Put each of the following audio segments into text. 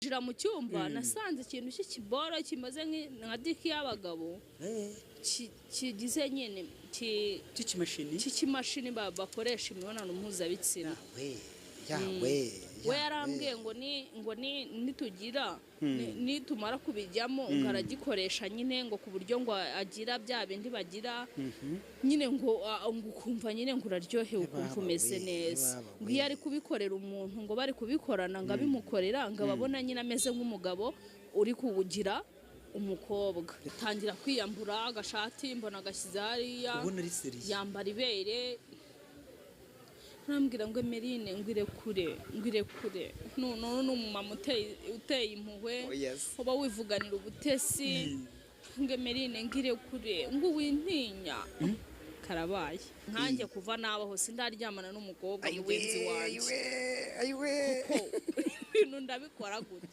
Njira mu cyumba, nasanze ikintu cy'ikiboro kimeze nka diki y'abagabo, kigize nyine cy'ikimashini. Cy'ikimashini bakoresha imibonano mpuzabitsina. Yawe, yawe! We yarambwiye ngo ni nitugira nitumara kubijyamo, ngo aragikoresha nyine, ngo ku buryo ngo agira bya bindi bagira nyine, ngo ukumva nyine ngo uraryohewe, ukumva Baba umeze we, neza. baba Ngo iyo we. ari kubikorera umuntu, ngo bari kubikorana, ngo abimukorera, ngo ababona nyine ameze nk'umugabo uri kuwugira umukobwa. Tangira kwiyambura agashati, mbona agashyize hariya. Ubona ari sérieux. Yambara ibere, arambwira ngo: "Emerine," ngo, "irekure," ngo, "irekure." None ni umumama uteye impuhwe, Oh, yes. uba wivuganira ubutesi, ngo: "Emerine," ngo, "irekure," ngo, "wintinya." Karabaye. Nkanjye kuva nabaho sindaryamana n'umukobwa mugenzi wanjye. Ayiwe, ayiwe! Ko ibintu ndabikora gute?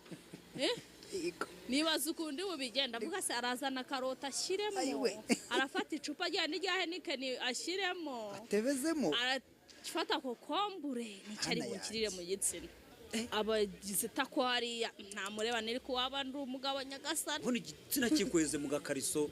Eh? Yego. Nibaza ukundi bubigenda, avuga se arazana karoti ashyiremo, Ayiwe. arafata icupa rya n'irya Heineken ashyiremo, atebezemo, arafata kokombure, nicyo ari Hana bukirire yanjye. mu gitsina. Abagize tako hariya, ntamureba niri kuwaba ndi umugabo, nyagasani. Ubona igitsina kikweze mu gakariso.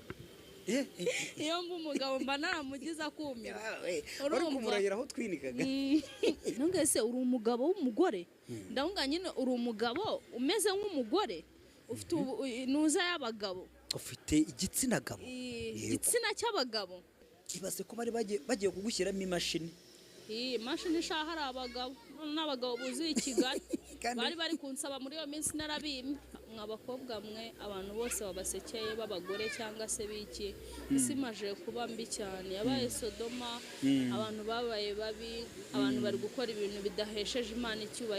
Eh, eh. Iyo mba umugabo mba naramugize akumira. Yawe, Urumva? wari kumurahira aho twinikaga. Ntunge se uri umugabo w'umugore? Ndavuga nyine uri umugabo umeze nk'umugore, ufite inuza y'abagabo. Ufite igitsina gabo. Yego. Igitsina cy'abagabo. Ibaze ko bari bagiye kugushyiramo imashini. Iyi mashini ishaha, hari abagabo none n'abagabo buzuye i Kigali bari kunsaba muri iyo minsi, narabimye. Mwa bakobwa mwe, abantu bose babasekeye b'abagore cyangwa se biki, isi imaje kuba mbi cyane, yabaye Sodoma. Abantu babaye babi, abantu bari gukora ibintu bidahesheje Imana icyubahiro.